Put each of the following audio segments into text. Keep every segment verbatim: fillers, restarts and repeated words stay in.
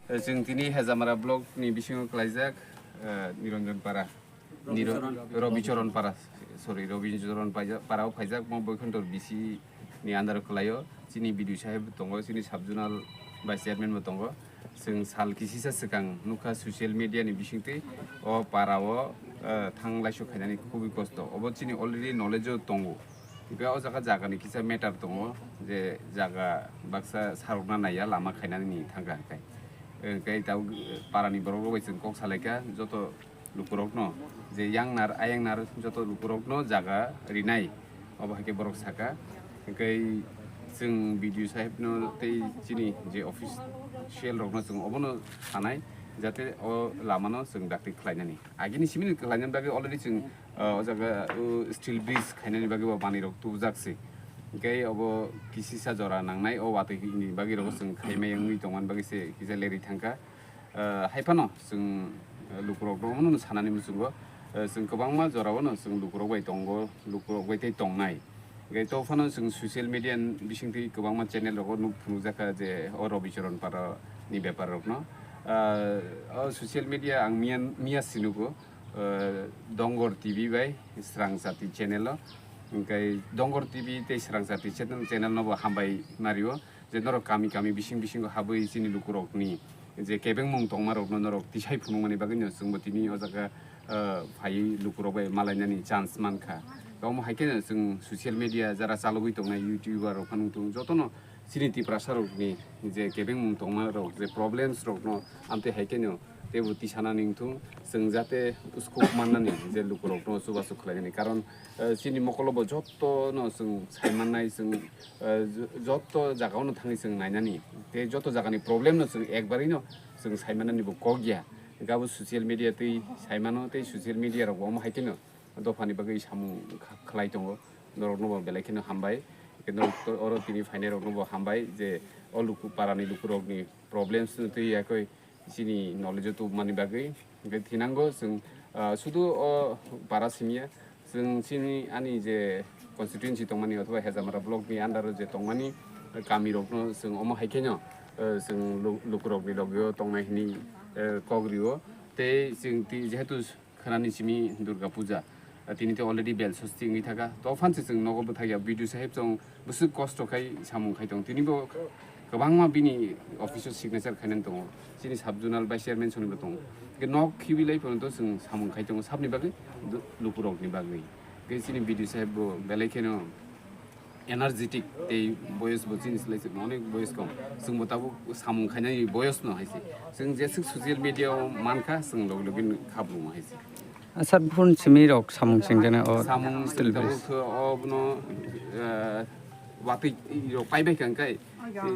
Chwng tini Hezamara block ni bisingo klaijak, eh, Niranjan Para, Niro-, Robicharan Para, sorry, Robicharan Paija-, Para o phaijak, mo Boikhondor B C ni under o kwlaio. Chini B D O saheb tongo, chini sub zonal vice chairman bo tongo. Chwng sal kisisa swkang nukha social media ni bisingtwi o para o, eh, thang laisok khainani khubui kosto. Obo chini already knowledge o tongo. Hingke o jaga, jaga ni kisa matter tongo, je jaga baksa sarokna naiya lama khainani thangkha hingkai. Hingke tei, eh, para ni borok rok bai chwng kok salaikha, joto lukurokno, je yangnar ayangnar joto lukurokno jaga rinai, obo hai khe borok saka. Hingke chwng B D O sahebno tei chini je official rokno chwng obono sanai, jate o lamano chwng dakti khlainani. Agini simi ni khlainani bagwi already chwng, ah, o jaga, o steel bridge khainani bagwi bo manwi rok tubujak se. Hingke obo kisisa jora nangnai, o watwi ni bagwi rok chwng khaimai wngwi tongmani bagwi se kisa lerwi thangkha. Ah, hai phano chwng, ah, lukurok rokno sanani muchungo, ah, chwng kwbangma jorao no chwng lukurok bai tongo, lukurok bai tei tongnai. Hingke to phano chwng social media ni bisingtwi kwbangma channel rogo nuk phunukjakha je o Robicharan Para ni bepar rokno. Ah, o social media ang miya, miya sinugo, ah, Dongor T V bai Srang Jati channel o. Hingke Dongor T V tei Srang Jati channel, channel no bo hambai mario. Je norok kami kami bising bisingo habwi chini lukurokni je kebengmung tongmarokno norok tisai phunukmani bagwino chwngbo tini o jaga, ah, phaiwi lukurok bai malainani chance mankha. Omo hai kheno chwng social media jara chalogwi tongnai YouTuber rok phano wngthung, jotono chini Tiprasa rokni je kebengmung tongmarok je problems rokno amtwi hai kheno teibo tisanani wngthung, chwng jate scope mannani je lukurokno chubachu khlainani. Karon, ah, chini mokolobo jotono chwng saimannai, chwng eh, jo-, joto jagao no thangwi chwng nainani, tei joto jagani problem no chwng ekbarwi no chwng saimannani bo kok ya. Hingke abo social media twi saimano, tei social media rok bo omo hai kheno dophani bagwi samung kha-, khlai tongo. Norok no bo belai kheno hambai. Hingke norok to oro tini phainai rok no bo hambai je o luku, para ni lukurok ni problems no twi yakoi chini knowledge o tubumani bagwi. Hingke thinango chwng, ah, sudu o para simiya, chwng chini ani je constituency tongmani othoba Hezamara block ni under o je tongmani kami rokno chwng omo hai kheno, eh, chwng lu-, lukurokni logio tongnai hwnwi, eh, kok rio. Tei chwng ti-, jehetu khwnani simi Durga Puja, ah, tini te already bel sosti wngwi thaka. To phan se chwng nogo bwthai ya, B D O saheb chwng bwswk kosto khai samung khai tong. Tini bo kwbangma bini office o signature khainani tongo. Chini sub zonal vice chairman soni bo tongo. Hingke nok khibi lai phano to chwng samung khai tongo sabni bagwi, du-, lukurokni bagwi. Hingke chini B D O saheb bo belai kheno energetic tei boyos bo chini slai se onek boyos kom. Chwng bo tabuk samung khainani boyos no hai se. Chwng jeswk social media o mankha, chwng logi logi khabrung hai se. Asar buphuru simi rok samung chwng jana o samung still tabuk base. Khe o bono, eh, watwi rok paibai kha hingkai.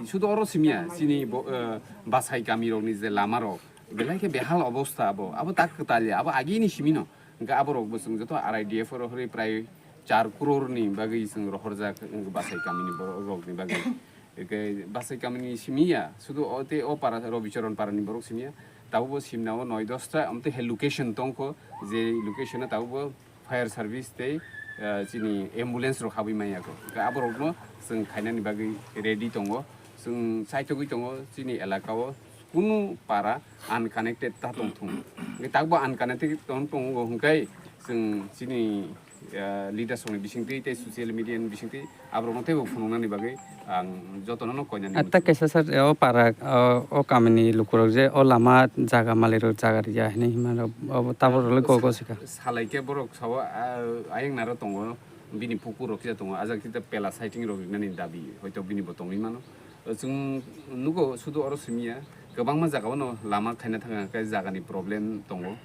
Sudu oro simiya, chini bo, eh, Basai kami rokni je lama rok, belai khe behal obosta abo, abo tak kwtal ya, abo agini simi no. Hingke abo rok bo chwng joto R I D F oro hori prai char crore ni bagwi chwng rohorjak, Basai kamini borok rokni bagwi. Hingke Basai kamini simi ya, sudu o tei o para, Robicharan para ni borok simi ya. Tabuk bo simna o noi dosta, amtwi hai location tongkho, je location o tabuk bo fire service tei, ah, chini ambulance rok habwi manya kho. Hingke abo rokno chwng khainani bagwi ready tongo. Chwng chaithogwi tongo chini elaka o kunu para unconnected ta tong thung. Hingke tabuk bo unconnected tong tongo hingke chwng chini, ah, leaders rokni bisingtwi tei social media ni bisingtwi aborokno teibo phunuknani bagwi ang jotono no koinani. Atta muchungo. Kaisa sir, o para, o, o kamini lukurok je o lama jaga malikrok jaga riya hinwi himna rok, obo tabuk rok le go go sika. Salai khe borok sao, ah, ayang naro tongo, bini pukur rok kisa tongo, ajak kisa pela sighting rok rinani dabi, hoito bini bo tongwi mano. Chwng nugo sudu oro simiya, kwbangma jaga o no lama khaina thangkha khe jagani problem tongo,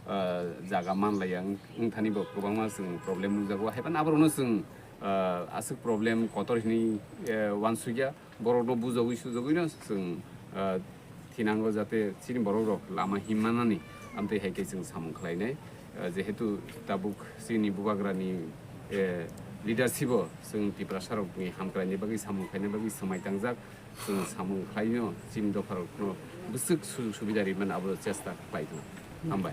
ah, jaga manlaiya wng-, wngthani bo kwbangma chwng problem nukjago, haiphano aborokno chwng, ah, aswk problem kotor hinwi, eh, uansukya, borokno bujogwi sujogwino chwng, ah, thinango jate chini borok rok lama himmanani amtwi hai khe chwng samung khlainai. Ah, jehetu tabuk chini bubagrani, eh, leadership o chwng Tiprasa rokni hamkraini bagwi samung khlaina bagwi swmai tangjak, chwng samung khlaino chini dopha rokno bwswk sujog subida rimani abo chesta khlai tongo. Hambai.